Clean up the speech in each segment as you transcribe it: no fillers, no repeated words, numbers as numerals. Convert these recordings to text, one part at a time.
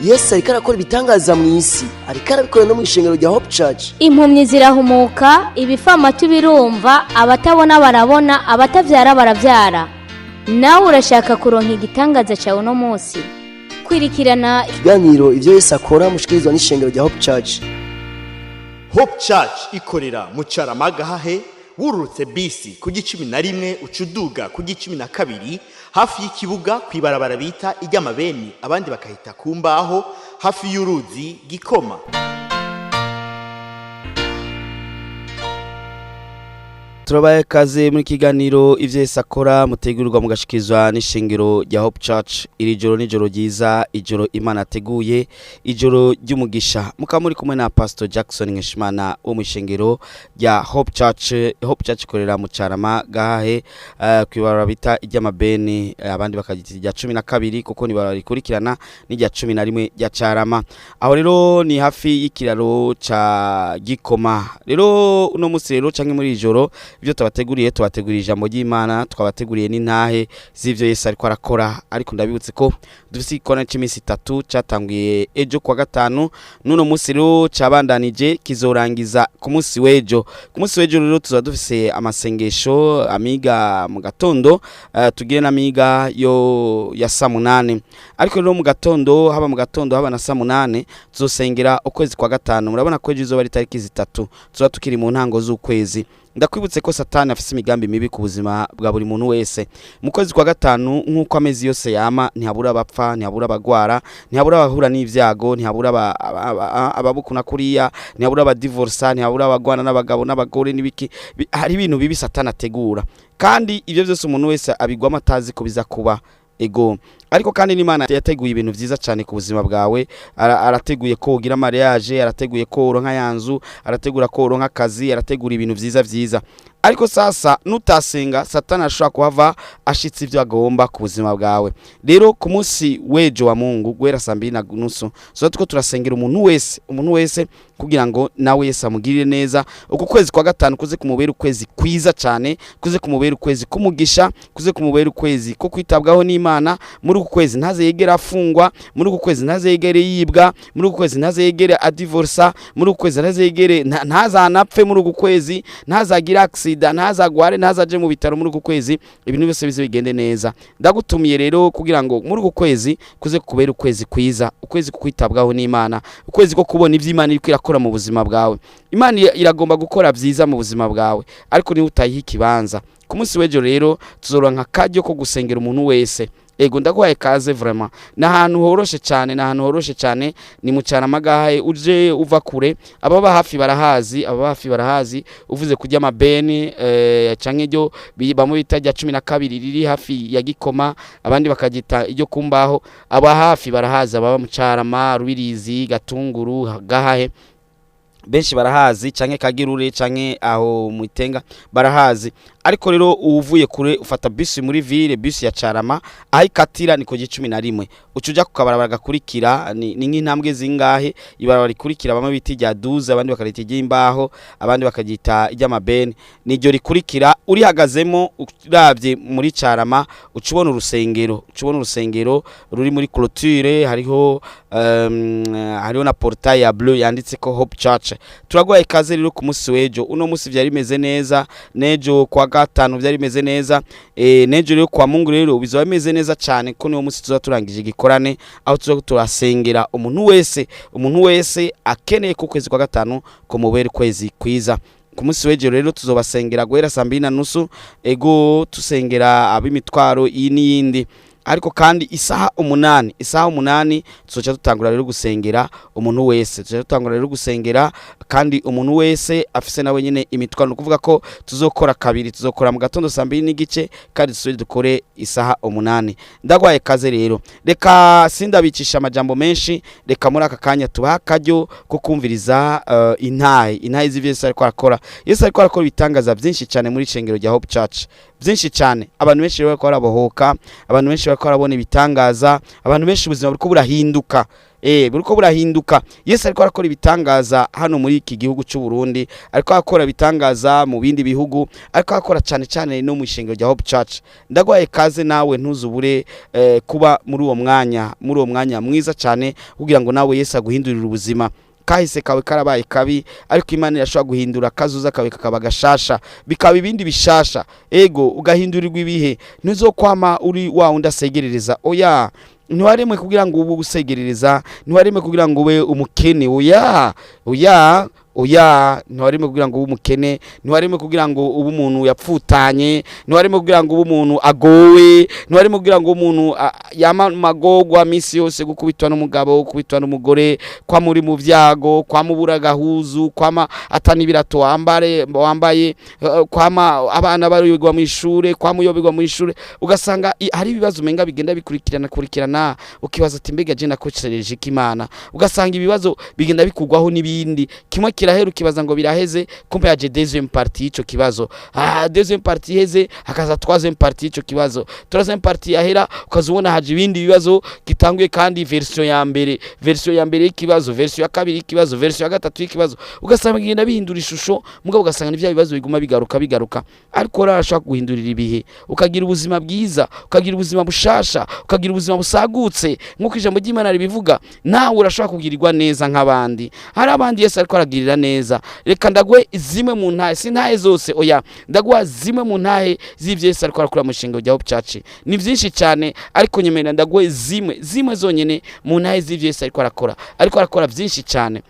Yesu ariko arakora ibitangaza mu isi, ariko arabikora no mu ishengero rya Hope Church. Impumyi zirahumuka, ibifamatu birumva, abatabona barabona, abatavyara baravyara. Nawe urashaka kuronka igitangaza cyawe uno munsi? Kwirikirana ikiganiro Ivyo Yesu Akora mushikirizwa n'ishengero rya Hope Church. Hope Church ikorera mu Carama Gahahe. Wururutse bisi ku 11, uca uduga ku 12, hafi y'ikibuga, ku ibarabara bita iry'amabeni, abandi bakahita ku mbaho, hafi y'uruzi Gikoma. Turabaye kaze muri kiganiro Ivyo Yesu Akora, mutegurirwa mugashikizwa n'ishengero rya Hope Church. Iri joro nijoro ryiza, ijoro Imana ateguye, ijoro ry'umugisha. Mukaba muri kumwe na Pastor Jackson Nkeshimana wo mu ishengero rya Hope Church. Hope Church ikorera mu Carama Gahahe, kw'ibarabara bita iry'amabeni, abandi bakagita irya 12, kuko ni barabara rikurikirana n'irya 11 rya Carama. Aho rero ni hafi y'ikiraro ca Gikoma. Rero uno musi rero canke muri iri joro, ibyo tubateguriye, tubateguriye ijambo ry'Imana, twabateguriye n'intahe z'ivyo Yesu ariko arakora. Ariko ndabibutse ko dufise igikorane c'iminsi 3 catanguye ejo kuwa gatanu, n'uno musi rero cabandanije, kizorangiza ku munsi w'ejo. Ku munsi w'ejo rero tuzoba dufise amasengesho amiga mu gatondo, tugire n'amiga yo ya saa 8. Ariko rero mu gatondo, haba mu gatondo haba na saa 8, tuzosengera ukwezi kwa gatanu. Murabona ko ejo izoba ari tariki 3, tuzoba tukiri mu ntango z'ukwezi. Ndakwibutse ko Satani afise imigambi mibi ku buzima bwa buri muntu wese. Mu kwezi kwa gatanu, nk'uko amezi yose yama, ntihabura abapfa, ntihabura abagwara, ntihabura abahura n'ivyago, ntihabura ababukuna kuriya, ntihabura abadivorsa, ntihabura abagwana n'abagabo n'abagore n'ibiki. Hari ibintu bibi Satani ategura, kandi ivyo vyose umuntu wese abigwamo atazi ko biza kuba. Ego, ariko kandi n'Imana yateguye ibintu vyiza cyane ku buzima bwawe. Arateguye ko ugira mariage, arateguye ko uronka yanzu, arategura ko uronka akazi, arategura ibintu vyiza vyiza. Ariko sasa nutasenga, Satani ashobora kuhava ashitse ivyo agomba ku buzima bwawe. Rero ku munsi w'ejo wa Mungu, guhera saa 2:30, so tuko turasengera umuntu wese, umuntu wese, kugira ngo nawe Yesu amugirire neza. Uku kwezi kwa gatanu kuze kumubera ukwezi kwiza cyane, kuze kumubera ukwezi kumugisha, kuze kumubera ukwezi ko kwitabwaho n'Imana. Muri uku kwezi ntaze yegera afungwa, muri uku kwezi ntaze yegere yibwa, muri uku kwezi ntaze yegere adivorsa, muri uku kwezi ntaze yegere ntazanapfe, muri uku kwezi ntazagira accident, ntazagware, ntazaje mu bitaro. Muri uku kwezi ibintu byose bize bigende neza. Ndagutumiye rero kugira ngo muri uku kwezi kuze kubera ukwezi kwiza, ukwezi kwitabwaho n'Imana, ukwezi ko kubona ivyo Imana iriko irakora mu buzima bwawe. Imana iragomba gukora vyiza mu buzima bwawe, ariko niba utayiha ikibanza. Ku munsi w'ejo rero tuzoronka akaryo ko gusengera umuntu wese. Ego, ndaguhaye kaze vraiment. Ni ahantu horoshe cyane, ni ahantu horoshe cyane, ni mu Carama Gahahe. Uje uva kure, ababa hafi barahazi, ababa hafi barahazi. Uvuze kurya amabeni, canke iryo bamwe bita rya 12 riri hafi ya Gikoma, abandi bakagita iryo kumbaho, aba hafi barahazi. Ababa mu Carama, Rubirizi, Gatunguru, Gahahe, benshi barahazi, canke Kagirure, canke aho Muitenga barahazi. Ariko rero uvuye kure, ufata bisi muri ville, bisi ya Carama, aho ikatira ni ku 11, uca uja ku kabarabara gakurikira. Ni nk'intambwe zingahe? Ibarabara rikurikira bamwe bita irya 12, abandi bakarita iry'imbaho, abandi bakagita iry'amabeni. Niryo rikurikira. Urihagazemo, uravye muri Carama, uca ubona urusengero, uca ubona urusengero ruri muri clôture. Hariho na portail ya bleu yanditse ko Hope Church. Turaguhaye ikaze rero ku munsi w'ejo. Uno munsi vyari bimeze neza, n'ejo kwa gatanu vyari bimeze neza, n'ejo rero kwa Mungu rero bizoba bimeze neza cyane, ko niwo munsi tuzoba turangije igikorane, aho tuzoba turasengera umuntu wese, umuntu wese akeneye ko ukwezi kwa gatanu kumubera ukwezi kwiza. Ku munsi w'ejo rero tuzobasengera guhera saa 2:30. Ego, tusengera ab'imitwaro iyi n'iyindi. Ariko kandi isaha 8, isaha 8 tuzoca dutangura rero gusengera umuntu wese. Tuzoca dutangura rero gusengera kandi umuntu wese afise nawe nyine imitwaro. Ni ukuvuga ko tuzokora kabiri: tuzokora mu gatondo saa 2:30, kandi dusubire dukore isaha 8. Ndagwaye kaze rero. Reka sindabicisha amajambo menshi, reka muri aka kanya tubaha akaryo ko kumviriza intahe z'ivyo Yesu ariko arakora. Yesu ariko arakora ibitangaza byinshi cyane muri ishengero rya Hope Church, byinshi cyane. Abantu benshi rero bariko barabohoka, abantu benshi bariko barabona ibitangaza, abantu benshi ubuzima buriko burahinduka. Buriko burahinduka. Yesu ariko arakora ibitangaza hano muri iki gihugu cy'u Burundi, ariko arakora ibitangaza mu bindi bihugu, ariko arakora cyane cyane no mu ishengero rya Hope Church. Ndagwaye kaze nawe ntuzubure kuba muri uwo mwanya, muri uwo mwanya mwiza cyane, kugira ngo nawe Yesu aguhindurire ubuzima. Kahise kawe karabaye kabi, ariko Imana irashobora guhindura kazuza kawe kakaba gashasha, bikaba ibindi bishasha. Ego, ugahindurirwa ibihe, ntuzokwama uri wa wundi asegerereza. Oya, ntiwaremwe kugira ngo ube usegerereza, ntiwaremwe kugira ngo ube umukene. Oya, oya, oya, ntiwaremwe kugira ngo ube umukene, ntiwaremwe kugira ngo ube umuntu yapfutanye, ntiwaremwe kugira ngo ube umuntu agowe, ntiwaremwe kugira ngo ube umuntu yama magogwa misi yose, gukubitwa n'umugabo, gukubitwa n'umugore, kwa muri mu byago, kwa mubura gahuzu, kwama atani ibirato wambare wambaye, kwama abana baruyobwa mu ishure, kwa muyobegwa mu ishure, ugasanga hari ibibazo umenga bigenda bikurikirana kurikirana, ukibaza ati mbega je nakocereje iki Imana? Ugasanga ibibazo bigenda bikugwaho n'ibindi, kimwe kirahera ukibaza ngo biraheze, kumbe yaje deuxième partie y'ico kibazo. Deuxième partie iheze, hakaza troisième partie y'ico kibazo, troisième partie yahera, ukaza ubona haje ibindi bibazo gitanguye, kandi version ya mbere, version ya mbere y'ikibazo, version ya kabiri y'ikibazo, version ya gatatu y'ikibazo, ugasanga bigenda bihindura ishusho, mugabo ugasanga ni bya bibazo biguma bigaruka bigaruka. Ariko rero arashobora guhindurira ibihe, ukagira ubuzima bwiza, ukagira ubuzima bushasha, ukagira ubuzima busagutse nk'uko ijambo ry'Imana ribivuga. Nawe urashobora kugirirwa neza nk'abandi. Hari abandi Yesu ariko aragirira neza. Reka ndagwe zimwe mu ntahe, si ntahe zose, oya, ndaguha zimwe mu ntahe z'ibyo Yesu ariko arakora mu ishengero rya Hope Church. Ni byinshi cyane, ariko nyemerera ndaguhe zimwe zimwe zonyene mu ntahe z'ibyo Yesu ariko arakora. Ariko arakora byinshi cyane.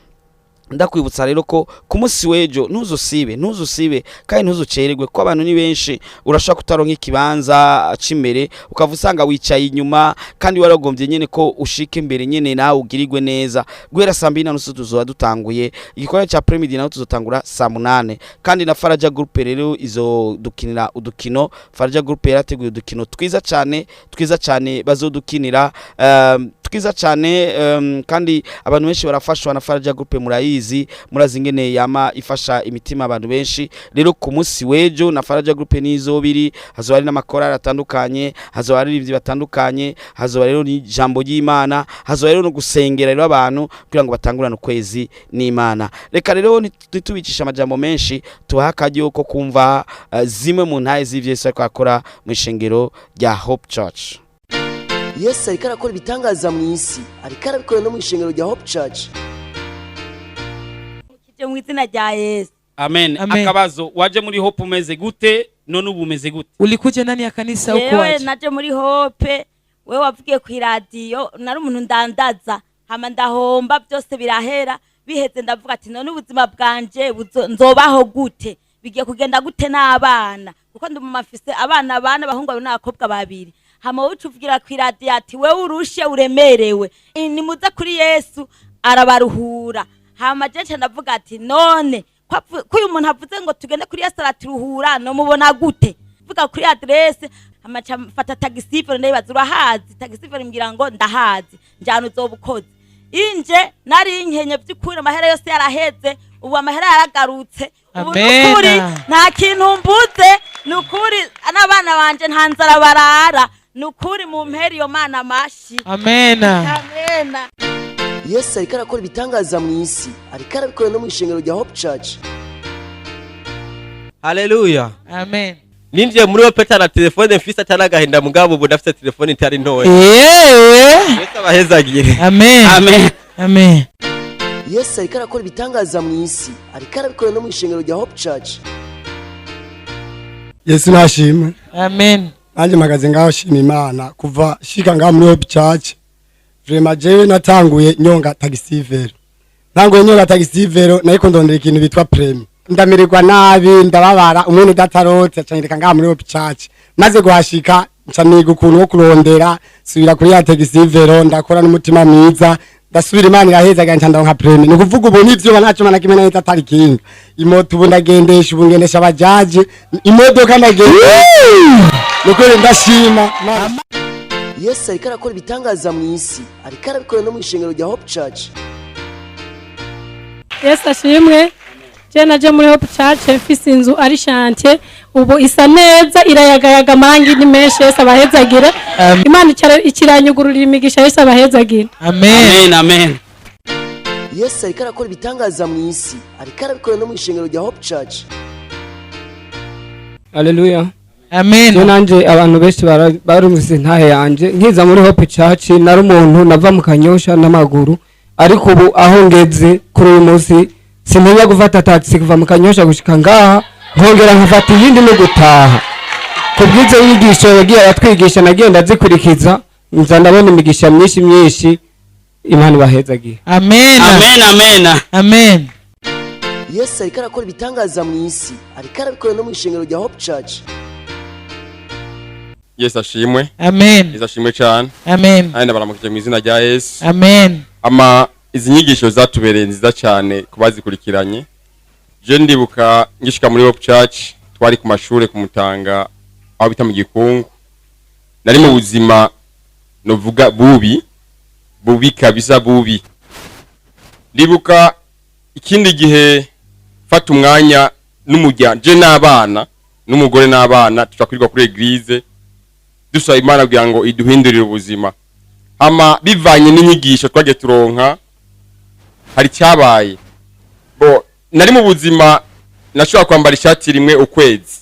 Ndakwibutsa rero ko ku munsi w'ejo ntuzusibe, ntuzusibe kandi ntuzucererwe, kuko abantu ni benshi. Urashobora kutaronka ikibanza c'imbere, ukava usanga wicaye inyuma, kandi waragombye nyene ko ushika imbere nyene nawe ugirirwe neza. Guhera 2:30 tuzoba dutanguye igikorwa ca après-midi, naho tuzotangura saa 8. Kandi na Faraja Group rero izo dukinira udukino. Faraja Group yarateguye udukino twiza cyane, twiza cyane, bazodukinira twiza cyane, kandi abantu benshi barafashwa na Faraja Group. Murayizi, murazi ingene yama ifasha imitima abantu benshi. Rero ku munsi w'ejo na Faraja Group nizo biri, hazoba hari n'amakorali atandukanye, hazoba hari abaririmbyi batandukanye, hazoba rero n'ijambo ry'Imana, hazoba rero no gusengera rero abantu kugira ngo batangurane ukwezi n'Imana. Reka rero ntitubicisha amajambo menshi, tubahe akaryo ko kumva zimwe mu ntahe z'ivyo Yesu ariko akora mu ishengero rya Hope Church. Yesu ariko arakora ibitangaza mu isi, ariko arabikora no mu ishengero rya Hope Church. Kije mu izina rya Yesu. Amen. Amen. Akabazo, waje muri Hope umeze gute? None ubu umeze gute? Ulikuja ndani ya kanisa huko Yewe, aje? naje muri Hope, we wavugiye ku iradiyo, nari umuntu ndandaza, hama ndahomba byose birahera. Biheze ndavuga ati none ubuzima bwanje nzobaho gute? Bigiye kugenda gute n'abana? Kuko ndi mu mafise abana bane, abahungu babiri n'abakobwa babiri. Hama wowe uca uvugira ku iradiyo ati wewe urushe uremerewe, nimuze kuri Yesu arabaruhura. Hama je nca ndavuga ati none ko uyu muntu avuze ngo tugende kuri Yesu araturuhura, nomubona gute? Vuga kuri adresse. Hama nca mfata taxi-vélo, ndayibaza urahazi? Taxi-vélo imbwira ngo ndahazi, njyana uzoba ukoze. Inje nari nkenye by'ukuri, amahera yose yaraheze, ubu amahera yaragarutse ubu. Amen. Nukuri nta kintu mbuze, nukuri n'abana banje nta nzara barara, nukuri mu mpera iyo Mana amashi. Amena. Amena. Yesu ariko arakora ibitangaza mu isi, ariko arabikora no mu ishengero rya Hope Church. Haleluya. Amen. Ninjiye muri Hope na telefone mfise atari agahinda, mugabo ubu ndafise telefone itari ntoya. Yesu abahezagire. Amen. Amen. Amen. Yesu ariko arakora ibitangaza mu isi, ariko arabikora no mu ishengero rya Hope Church. Yesu nashimwe. Amen. Nanjye mpagaze ngaho shima Imana kuva shika ngaho muri Hope Church. Vraiment jewe natanguye nyonga taxi-vélo, ntanguye nyonga taxi-vélo, nariko ndondera ikintu bitwa permis, ndamererwa nabi, ndababara. Umwene datarotse acanyereka ngaha muri Hope Church. Maze guhashika nca niga ukuntu wo kurondera, subira kuri ya taxi-vélo, ndakora n'umutima mwiza, ndasubira, Imana iraheza, nca ndonka permis. Ni ukuvuga ubu nivyo ntacyo mana kimwe nahita atari kinga imoto. Ubu ndagendesha, ubu ngendesha bajaji, imodoka ndagendesha. Nukuri ndashima. Yesu ariko arakora ibitangaza mu isi, ariko arabikora no mu ishengero rya Hope Church. Yesu ashimwe. Je naje muri Hope Church mfise inzu ari chantier. Ubu isa neza, irayagayaga, amarangi ni menshi. Yesu abahezagire. Imana ikiranyugururira imigisha. Yesu abahezagire. Amen. Amen, amen. Yesu ariko arakora ibitangaza mu isi, ariko arabikora no mu ishengero rya Hope Church. Haleluya. Amen. Je nanje abantu benshi barumvise ntahe yanje nkiza muri Hope Church. Nari umuntu nava mu Kanyosha n'amaguru, ariko ubu aho ngeze kuri uyu munsi sintinya gufata taxi kuva mu Kanyosha gushika ngaha, nkongera nkafata iyindi no gutaha. Ku bw'izo nyigisho yagiye aratwigisha, nagiye ndazikurikiza, nza ndabona imigisha myinshi myinshi. Imana ibahezagiye. Amen. Amen, amen. Amen. Yesu ariko arakora ibitangaza mu isi, ariko arabikora no mu ishengero rya Hope Church. Yesu ashimwe. Amen. Yesu ashimwe cyane. Amen. Kandi ndabaramukije mu izina rya Yesu. Amen. Ama izi nyigisho zatubereye nziza cyane ku bazikurikiranye. Je ndibuka ngishika muri Hope Church, twari ku mashure ku Mutanga, aho bita mu Gikungu. Nari mu buzima novuga bubi bubi kabisa, bubi. Ndibuka ikindi gihe fata umwanya n'umuryango, je n'abana n'umugore n'abana, tuja kwirirwa kuri église dusaba Imana kugira ngo iduhindurire ubuzima. Hama bivanye n'inyigisho twagiye turonka, hari icyabaye. Bo nari mu buzima nashobora kwambara ishati rimwe ukwezi.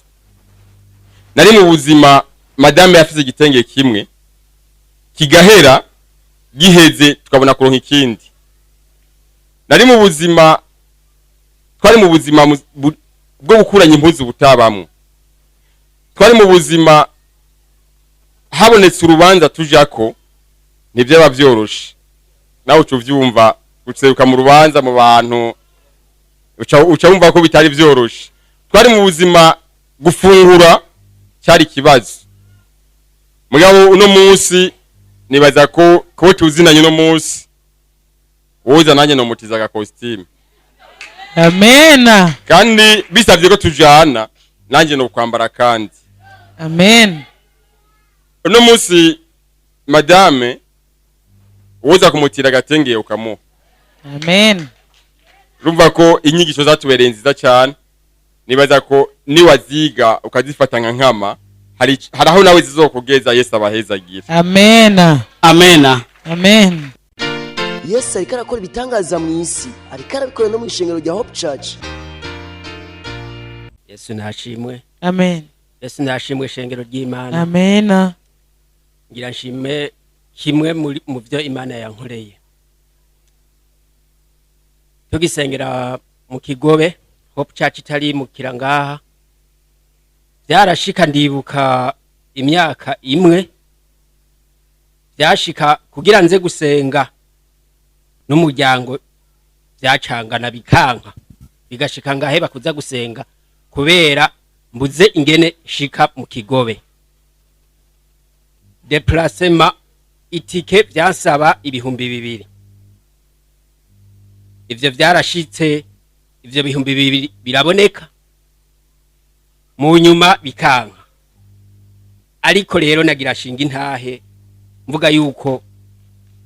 Nari mu buzima madame yafise igitenge kimwe kigahera, giheze tukabona kuronka ikindi. Nari mu buzima, twari mu buzima bwo gukuranya impuzu butabamwo. Twari mu buzima habonetse urubanza tujako ntibyaba vyoroshe. Nawe uca uvyumva, guseruka mu rubanza mu bantu, uca wumva ko bitari vyoroshe. Twari mu buzima gufungura cyari ikibazo. Mugabo uno munsi nibaza ko tuzinanye, uno munsi woza nanjye nomutiza agakositimu. Amen. Kandi bisabye ko tujana, nanjye no kwambara kandi. Amen. Uno munsi madame woza kumutira agatenge ukamuha. Amen. Urumva ko inyigisho zatubereye nziza cyane. Nibaza ko niwaziga ukazifata nka nkama, hari aho nawe zizokugeza. Yesu abahezagira. Amen. Amen. Amen. Yesu ariko arakora ibitangaza mu isi, ariko arabikora no mu ishengero rya Hope Church. Yesu nashimwe. Amen. Yesu nashimwe, shengero ry'Imana. Amen. Ngira nshime kimwe mu byo Imana yankoreye. Tugisengera mu Kigobe, Hope Church itari mu kirangaha, byarashika, ndibuka imyaka imwe byashika kugira nze gusenga n'umuryango byacangana bikanka, bigashika ngaheba kuza gusenga kubera mbuze ingene shika mu Kigobe. Déplacement, itike byansaba 2000. Ivyo vyarashitse, ivyo 2000 biraboneka, mu nyuma bikanka. Ariko rero nagira shinga intahe mvuga yuko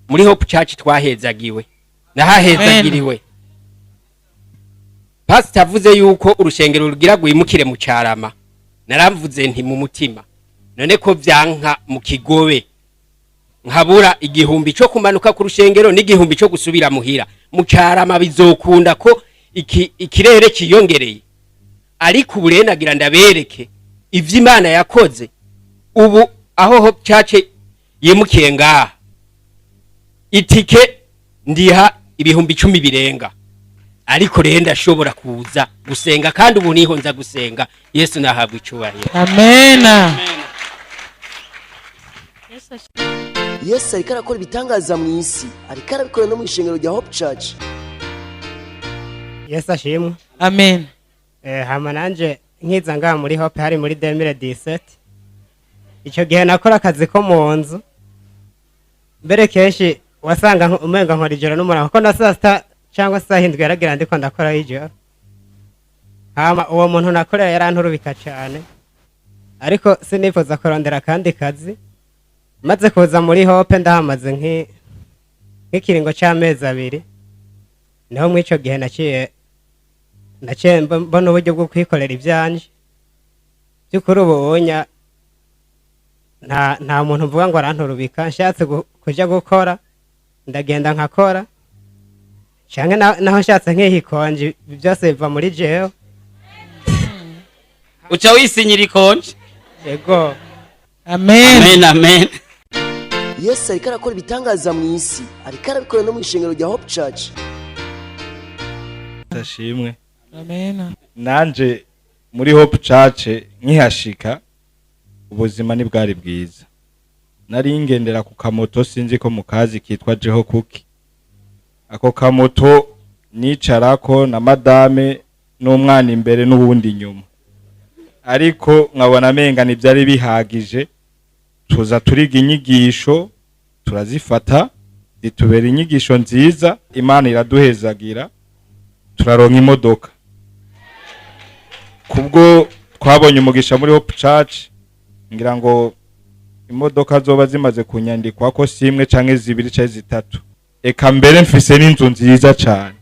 muri Hope Church twahezagiwe, nahahezagiriwe. Pastor avuze yuko urushengero rugira rwimukire mu Carama, naramvuze nti mu mutima, none ko vyanka mu Kigobe nkabura 1000 cyo kumanuka ku rushengero n'1000 cyo gusubira muhira, mu Carama bizokunda ko ikirere kiyongereye? Ariko ubu rero nagira ndabereke ivyo Imana yakoze. Ubu aho Hope Church yimukiye ngaha, itike ndiha 10,000 birenga, ariko rero ndashobora kuza gusenga, kandi ubu niho nza gusenga. Yesu nahabwa icubahiro. Amen. Yesu ariko arakora ibitangaza mu isi, ariko arabikora no mu ishengero rya Hope Church. Yesu ashimwe. Amen. Hama nanje nkiza ngaha muri Hope hari muri 2017. Icyo gihe nakora akazi ko mu nzu, mbere kenshi wasanga umenga nkora ijoro n'umurango, kuko na saa sita cyangwa saa hindwi yaragira ndiko ndakora ijoro. Hama uwo muntu nakorera yaranturubika cyane, ariko sinifuza kurondera akandi kazi. Maze kuza muri Hope ndahamaze nk'ikiringo cy'amezi 2, niho muri icyo gihe naciye mbona uburyo bwo kwikorera ibyanje. By'ukuri ubunya nta muntu mvuga ngo aranturubika. Nshatse kuja gukora ndagenda nkakora, canke naho nshatse nkihikonje, byose biva muri jewe. Uca wisinyira ikonje. Yego. Amen. Amen, amen. Yesu ariko arakora ibitangaza mu isi, ariko arabikora no mu ishengero rya Hope Church. Ndashimwe. Amen. Nanje muri Hope Church nkihashika ubuzima ntibwari bwiza. Nari ngendera ku kamoto, sinzi ko mukazi, kitwa Jeho Kuki. Ako kamoto nicarako na madame n'umwana imbere n'uwundi inyuma, ariko nkabona amenga ntibyari bihagije. Tuza turiga inyigisho, turazifata, zitubera inyigisho nziza. Imana iraduhezagira, turaronka imodoka kubwo twabonye umugisha muri Hope Church. Ngira ngo imodoka zoba zimaze kunyandikwa ko simwe canke zibiri canke zitatu, eka mbere mfise n'inzu nziza cane,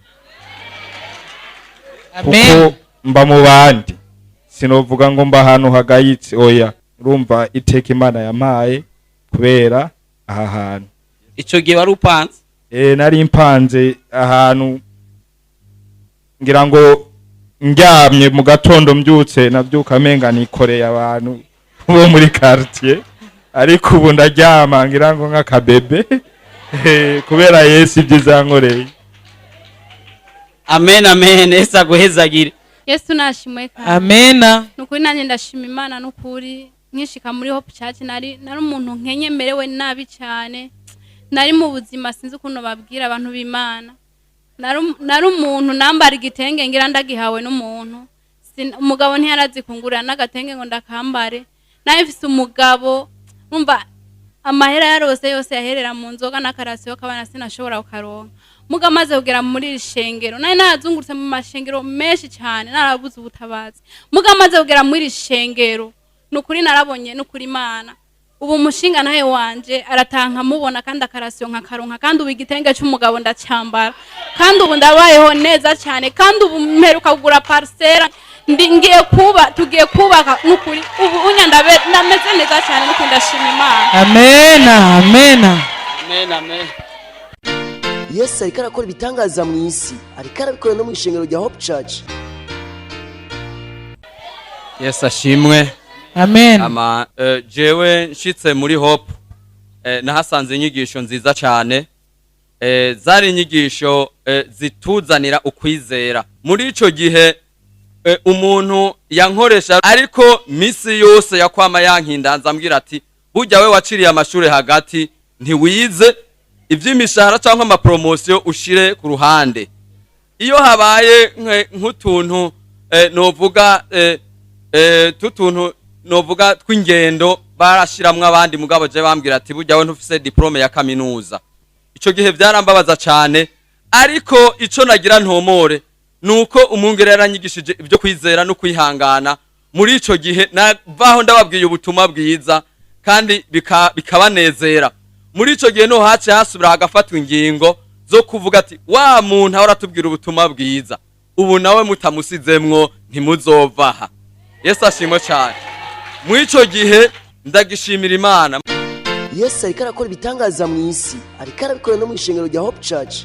kuko mba mu bandi, sinovuga ngo mba ahantu hagayitse, oya. Urumva iteka Imana yampaye kubera aha hantu. Ico gihe wari upanze? Nari mpanze ahantu, ngira ngo ndyamye mu gatondo mbyutse nabyuka amenga nikoreye abantu bo muri quartier, ariko ubu ndaryama ngira ngo nk'akabebe, kubera Yesu ibyiza yankoreye. Amen, amen. Yesu aguhezagire. Yesu nashimwe kandi. Amena. Nukuri nanjye ndashima Imana. Nukuri nkishika muri Hope Church nari umuntu nkenye, merewe nabi cyane, nari mu buzima sinzi ukuntu babwira abantu b'Imana. Nari umuntu nambara igitenge ngira ndagihawe n'umuntu. Umugabo ntiyarazi kungurira n'agatenge ngo ndakambare. Nawe mfise umugabo, umva amahera yarose yose yaherera mu nzoga n'akarasiyo k'abana sinashobora kukaronka. Muga amaze kugera muri iri shengero, nari narazungurutse mu mashengero menshi cyane, narabuze ubutabazi. Muga amaze kugera muri iri shengero, nukuri narabonye nukuri Imana. Ubu umushinga nawe wanje aratanka mubona, kandi akarasiyo nkakaronka, kandi ubu igitenge cy'umugabo ndacyambara, kandi ubu ndabayeho neza cyane, kandi ubu mperuka kugura parcelle, ndi ngiye kuba tugiye kubaka. Nukuri ubu unya ndameze neza cyane, nukuri ndashima Imana. Amena, amena. Amen, amen. Yesu ariko arakora ibitangaza mu isi, ariko arabikora no mu ishengero rya Hope Church. Yesu ashimwe. Amen. Ama jewe nshitse muri Hope, nahasanze inyigisho nziza cyane. Zari inyigisho zituzanira ukwizera. Muri ico gihe umuntu yankoresha, ariko misi yose yakwama yankindanza ambwira ati: "Burya we waciriye amashuri hagati, ntiwize ivy'imishahara cyangwa amapromotion, ushire ku ruhande." Iyo habaye nk'utuntu novuga tutuntu novuga tw'ingendo, barashiramwo abandi, mugabo je bambwira ati: "Burya we ntufise diplôme ya kaminuza." Ico gihe vyarambabaza cane, ariko ico nagira ntomore nuko umwungere yaranyigishije ibyo kwizera no kwihangana. Muri ico gihe navaho ndababwiye ubutumwa bwiza kandi bikabanezera. Muri ico gihe no hace hasubira hagafatwa ingingo zo kuvuga ati: "Wa muntu ahora atubwira ubutumwa bwiza, ubu nawe mutamusizemwo ntimuzovaha." Yesu ashimwe cyane. Muri ico gihe ndagishimira Imana. Yesu ariko arakora ibitangaza mu isi, ariko arabikora no mu ishengero rya Hope Church.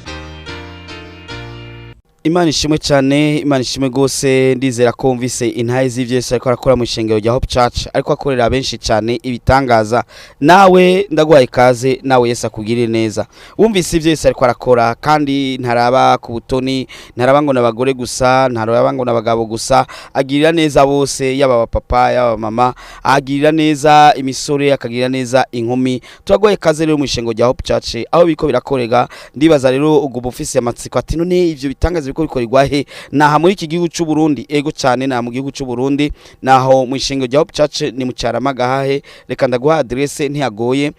Imana ishimwe cyane, Imana ishimwe gose. Ndizera ko wumvise intahe z'ivyo Yesu ariko arakora mu ishengero rya Hope Church, ariko akorera benshi cyane ibitangaza. Nawe ndaguhaye ikaze, nawe Yesu akugirire neza. Wumvise ivyo Yesu ariko arakora, kandi ntaraba ku butoni, ntaraba ngo n'abagore gusa, ntaraba ngo n'abagabo gusa, agirira neza bose, yaba abapapa, yaba mama, agirira neza imisore, akagirira neza inkumi. Turaguhaye ikaze rero mu ishengero rya Hope Church aho biriko birakorega. Ndibaza rero ubwo ufise amatsiko ati: "None ivyo bitangaza biriko bikorerwa he?" Naha muri iki gihugu c'u Burundi. Ego cyane, naha mu gihugu c'u Burundi, naho mu ishengero rya Hope Church ni mu Carama Gahahe. Reka ndaguha adresse, ntiyagoye.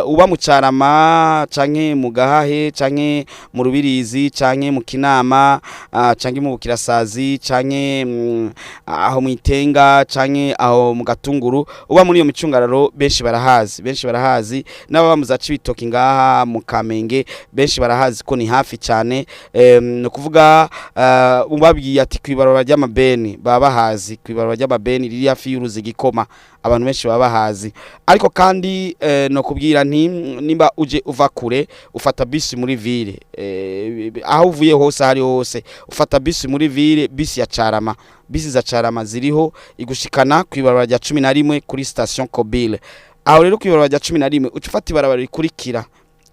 Uba mu Carama canke mu Gahahe canke mu Rubirizi canke mu Kinama, canke mu Bukirasazi canke aho mu Itenga canke aho mu Gatunguru, uba muri iyo micungararo, benshi barahazi, benshi barahazi. N'ababa mu za Cibitoki ngaha mu Kamenge, benshi barahazi ko ni hafi cyane. No kuvuga Kuvuga ubabwiye ati kwibarabara ry'amabeni baba bahazi, kwibarabara ry'amabeni riri hafi y'uruzi Gikoma, abantu benshi baba bahazi. Ariko kandi no kubwira nti nimba uje uva kure, ufata bisi muri ville, aho uvuye hose, ahari hose, ufata bisi muri ville, bisi ya Carama. Bisi za Carama ziriho, igushikana kwibarabara rya 11 kuri station Kobile. Aho rero kwibarabara rya 11 uca ufata ibarabara rikurikira.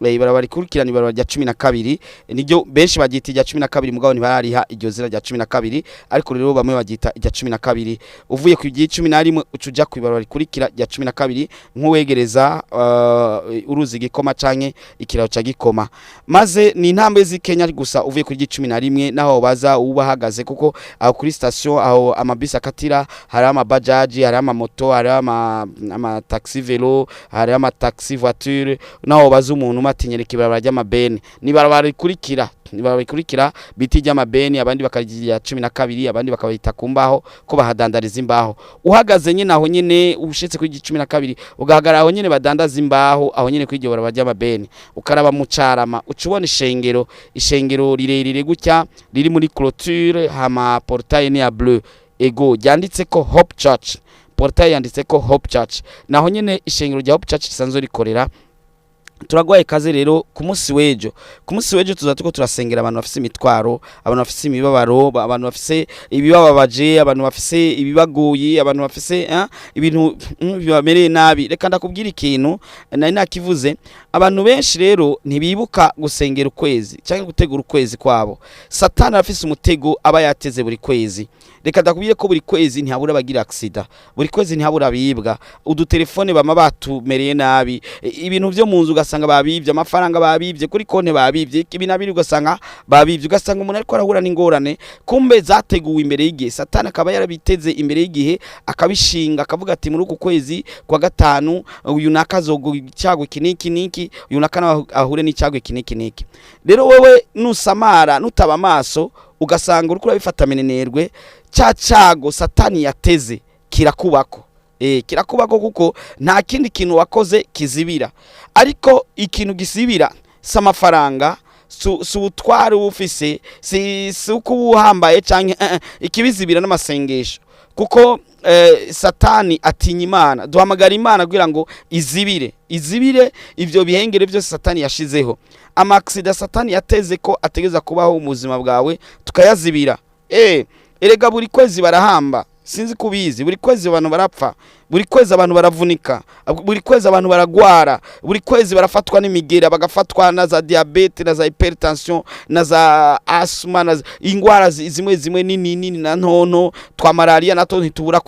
Ibarabara rikurikira ni ibarabara rya 12, niryo benshi bagita irya 12, mugabo ntibarariha iryo zina rya 12, ariko rero bamwe bagita irya 12. Uvuye ku irya 11 uca uja ku ibarabara rikurikira rya 12, nk'uwegereza uruzi Gikoma canke ikiraro ca Gikoma, maze ni intambwe z'Ikenya gusa uvuye kuri irya 11. Naho baza uba hagaze, kuko aho kuri station aho amabisi akatira hari amabajaji, hari amamoto, hari ama taxi vélo, hari ama taxi voiture. Naho baza umuntu atinyereka ibarabara ry'amabeni, ni ibarabara rikurikira, ni ibarabara rikurikira biti ry'amabeni, abandi bakarya 12, abandi bakabita ku mbaho ko bahadandariza imbaho. Uhagaze nyine aho nyine ushitse kuri 12, ugahagarara aho nyine badandaza imbaho, aho nyine kuri iryo barabara ry'amabeni, ukaraba mu Carama, uca ubona ishengero, ishengero rirerire gutya riri muri clôture, hama portail ni ya bleu, ego ryanditse ko Hope Church, portail yanditse ko Hope Church. Naho nyine ishengero rya Hope Church risanzwe rikorera. Turagwaye kaze rero ku munsi w'ejo. Ku munsi w'ejo tuza tuko turasengera abantu bafise imitwaro, abantu bafise imibabaro, abantu bafise ibibababaje, abantu bafise ibibagoye, abantu bafise ibintu bibamereye nabi. Reka ndakubwira ikintu nari nakivuze. Abantu benshi rero ntibibuka gusengera ukwezi cyangwa gutegura ukwezi kwabo. Satani arafise umutego aba yateze buri kwezi. Reka ndakubwire ko buri kwezi ntihabura abagira accident, buri kwezi ntihabura abibwa udutelefone, bama batumereye nabi, ibintu byo mu nzu ugasanga babibye, amafaranga babibye kuri konte, babibye ibi nabiri, ugasanga babibye, ugasanga umuntu ariko arahura n'ingorane, kumbe zateguwe imbere y'igihe. Satani akaba yarabiteze imbere y'igihe, akabishinga, akavuga ati muri uku kwezi kwa gatanu uyu nakazogo icyago iki niki niki, uyu naka nawe ahure n'icyago iki niki niki. Rero wewe nusamara, nutaba amaso, ugasanga uriko urabifata minenerwe, cya cyago Satani yateze kirakubako. Kirakubako, kuko nta kindi kintu wakoze kizibira. Ariko ikintu gisibira si amafaranga, si ubutwari uba ufise, si uko uba uhambaye canke ikibizibira n'amasengesho, kuko Satani atinya Imana. Duhamagara Imana kugira ngo izibire ivyo bihengere byose Satani yashizeho, amaksida Satani yateze ko ategeza kubaho mu buzima bwawe, tukayazibira. Erega buri kwezi barahamba, sinzi kubizi. Buri kwezi abantu barapfa, buri kwezi abantu baravunika, buri kwezi abantu baragwara, buri kwezi barafatwa n'imigera, bagafatwa na za diabète, na za hypertension, na za asthme, na ingwara zimwe zimwe nini nini na ntonto, twa malaria nato ntitubura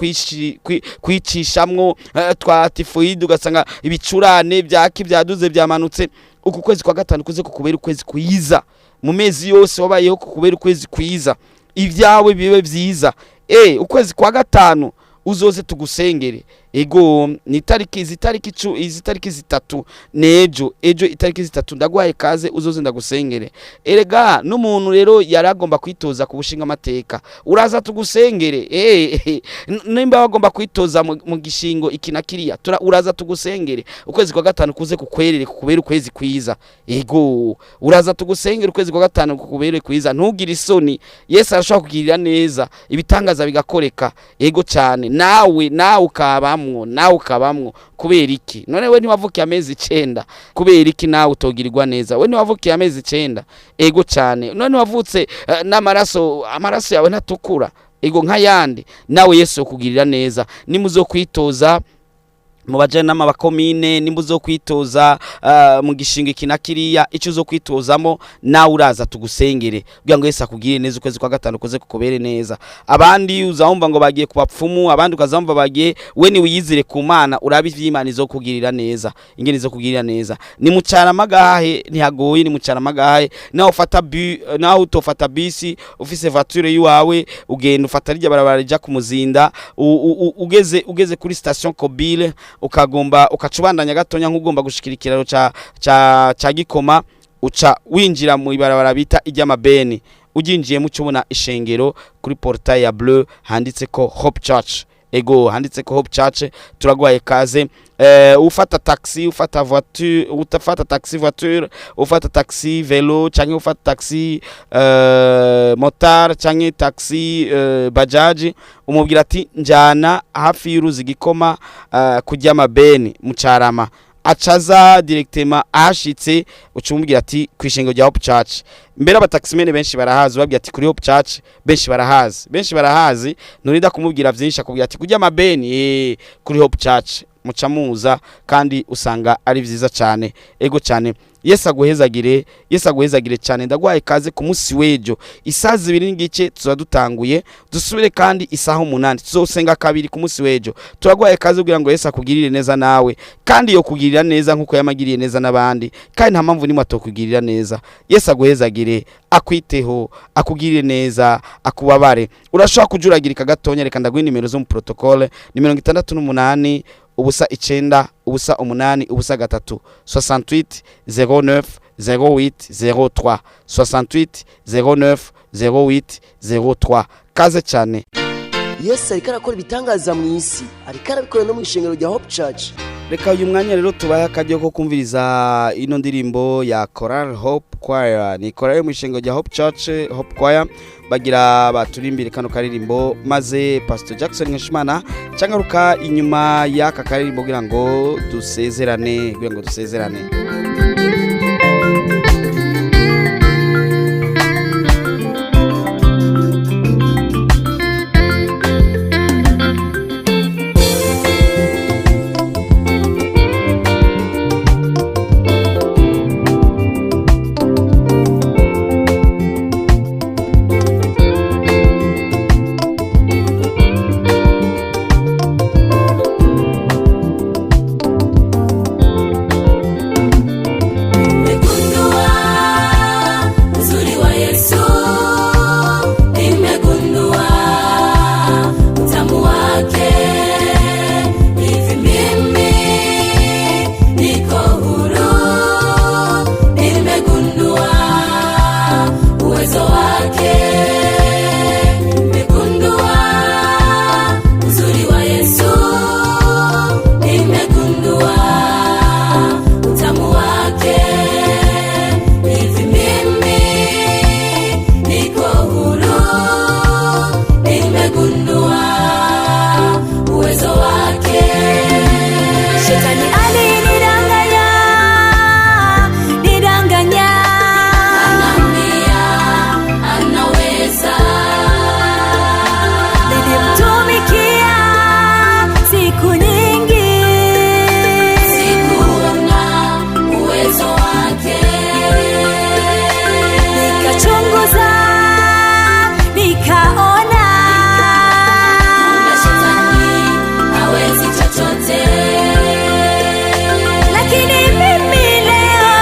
kwicishamwo, twa typhoid, ugasanga ibicurane byaki byaduze byamanutse. Uku kwezi kwa gatanu kuze kukubera ukwezi kwiza mu mezi yose wabayeho, kukubera ukwezi kwiza, ibyawe bibe byiza. Ukwezi kwa gatanu uzoze tugusengere. Ego, ni tariki izi, tariki izi tariki 3 nejo, ejo itariki 3, ndagwaye kaze uzoze ndagusengere. Erega n'umuntu rero yaragomba kwitoza ku bushinga amateka, uraza tugusengere. Nimba wagomba kwitoza mu gishingo iki na kiriya, uraza tugusengere. Ukwezi kwa gatanu kuze kukwerere, kukubera ukwezi kwiza. Ego, uraza tugusengere, ukwezi kwa gatanu kukubere kwiza. Ntugire isoni, Yesu arashobora kugirira neza, ibitangaza bigakoreka. Ego cyane, nawe ukabamwo, nawe ukabamwo. Kubera iki none we ntiwavukiye amezi 9? Kubera iki nawe utogirirwa neza? We ntiwavukiye amezi 9? Ego cyane, none wavutse n'amaraso, amaraso yawe ntatukura? Ego, nk'ayandi, nawe Yesu kugirira neza. Nimuzo kwitoza mu bajanama bakomine, nimba uzo kwitoza mu gishingo iki na kiriya, icyo uzo kwitozamo, nawe uraza tugusengere kugira ngo Yesu akugirire neza, ukwezi kwa gatanu kuze kukubere neza. Abandi uzahumva ngo bagiye ku bapfumu, abandi ukazumva bagiye, we ni wiyizire ku Mana, urabe ivy'Imana izo kugirira neza, ingene izo kugirira neza. Ni mu Carama gahe, ntihagoye, ni mu Carama gahe. Nawe ufata nawe utofata bisi, ufise voiture yiwawe, ugenda ufata rijya barabara rija ku Muzinda, ugeze kuri station Kobile, ukagomba ukacubandanya gatonya nk'ugomba gushikira ikiraro ca Gikoma, uca winjira mu ibarabara bita iry'amabeni. Uginjiye mu ubona ishengero kuri portail ya bleu handitse ko Hope Church. Ego, handitse ko Hope Church. Turaguhaye kaze. Ufata taxi, ufata voiture, utafata taxi voiture, ufata taxi vélo, canke ufata taxi motard, canke taxi bajaji, umubwira ati njana hafi y'uruzi Gikoma, kujya mabeni mu Carama, acaza directement. Ashitse ucumubwira ati kwishengero rya Hope Church. Mbere abataximene benshi barahazi, babwira ati kuri Hope Church, benshi barahazi, benshi barahazi. Nturinda kumubwira vyinshi, akubwira ati kujya mabeni, kuri Hope Church, muca muza kandi usanga ari vyiza cyane. Ego cyane. Yesu aguhezagire, Yesu aguhezagire cyane. Ndagwaye kaze ku munsi w'ejo isaha 2:30, tuza dutanguye, dusubire kandi isaha 8. Tuzosenga kabiri ku munsi w'ejo. Turagwaye kaze kugira ngo Yesu akugirire neza nawe, kandi yo kugirira neza nkuko yamagiriye neza n'abandi, kandi nta mpamvu nimwe atokugirira neza. Yesu aguhezagire, akwiteho, akugirire neza, akubabare. Urashobora kujuragirika gatonya, reka ndaguhe nimero zo mu protocole. Ni 68 0 9 0 8 0 3, 68 09 08 03, 68 09 08 03. Kaze cyane. Yesu ariko arakora ibitangaza mu isi, ariko arabikora no mu ishengero rya Hope Church. Reka uyu mwanya rero tubahe akaryo ko kumviriza ino ndirimbo ya Choral Hope Choir. Ni choral yo mu ishengero rya Hope Church, Hope Choir, bagira baturimbire kano karirimbo, maze Pastor Jackson Nkeshimana cangaruka inyuma y'aka karirimbo kugira ngo dusezerane, kugira ngo dusezerane. Nimegundua uzuri wa Yesu, nimegundua utamu wake. Hivi mimi niko huru, nimegundua uwezo wake. Nimegundua uzuri wa Yesu, nimegundua utamu wake. Hivi mimi niko huru, nimegundua uwezo wake. Shetani alinidanganya, nidanganya, anambia anaweza. Nilimtumikia siku nyingi, sikuona uwezo wake. Nikachunguza, nikaona, kumbe shetani hawezi chochote. Lakini mimi leo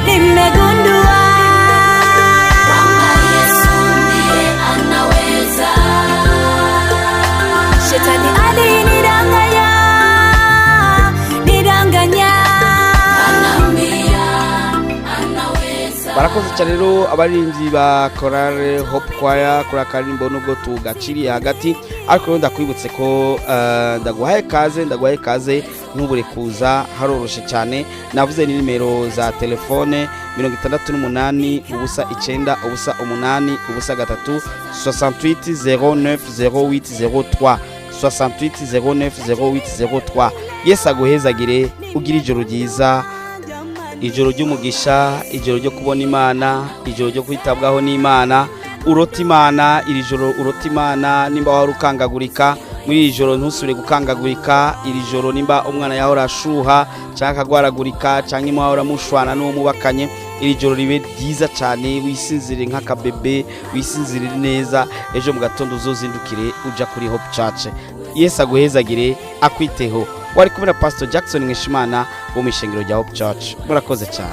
nimegundua kwamba Yesu ndiye anaweza. Shetani alinidanganya, nidanganya, anambia anaweza. Barakoze cyane rero abaririmbyi ba Chorale Hope Choir kuri akaririmbo, nubwo tugaciriye hagati, ariko rero ndakwibutse ko ndaguhaye kaze, ndaguhaye kaze, ntubure kuza, haroroshe cyane. Navuze ni nimero za telefone: 68 0 9 0 8 0 3, 68 09 08 03, 68 09 08 03. Yesu aguhezagire, ugire ijoro ryiza, ijoro ry'umugisha, ijoro ryo kubona Imana, ijoro ryo kwitabwaho n'Imana. Urota Imana iri joro, urota Imana. Nimba wahora ukangagurika muri iri joro, ntusubire gukangagurika iri joro. Nimba umwana yahora ashuha cyangwa akagwaragurika, cyangwa imwahora mushwana n'uwo mubakanye, iri joro ribe ryiza cyane, wisinzire nk'akabebe, wisinzire neza. Ejo mu gatondo uzozindukire uja kuri Hope Church. Yesu aguhezagire, akwiteho. Wari kumwe na Pastor Jackson Nkeshimana wo mu ishengero rya Hope Church. Murakoze cyane.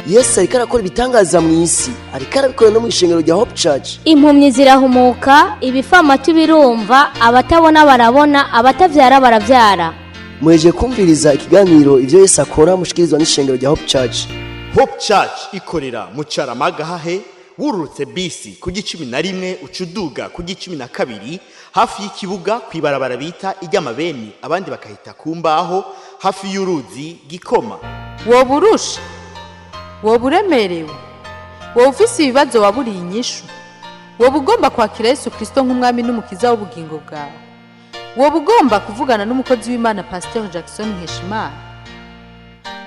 Yesu ariko arakora ibitangaza mu isi, ariko arabikora no mu ishengero rya Hope Church. Impumyi zirahumuka, ibifamatu birumva, abatabona barabona, abatavyara baravyara. Muheje kumviriza ikiganiro Ivyo Yesu Akora, mushikirizwa n'ishengero rya Hope Church. Hope Church ikorera mu Carama, Gahahe, wururutse bisi ku 11 uca uduga ku 12. Hafi y'ikibuga kw'ibarabara bita iry'amabeni, abandi bakahita ku mbaho, hafi y'uruzi Gikoma. Woba urusha, woba uremerewe, woba ufise ibibazo waburiye inyishu, woba ugomba kwakira Yesu Kirisito nk'umwami n'umukiza w'ubugingo bwawe, woba ugomba kuvugana n'umukozi w'Imana Pasiteri Jackson Nkeshimana,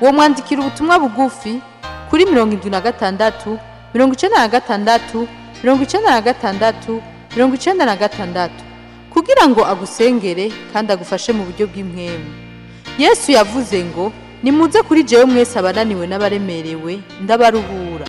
womwandikira ubutumwa bugufi kuri 76 96 96 96 kugira ngo agusengere kandi agufashe mu buryo bw'impwemu. Yesu yavuze ngo: "Nimuze kuri jewe mwese abananiwe n'abaremerewe, ndabaruhura."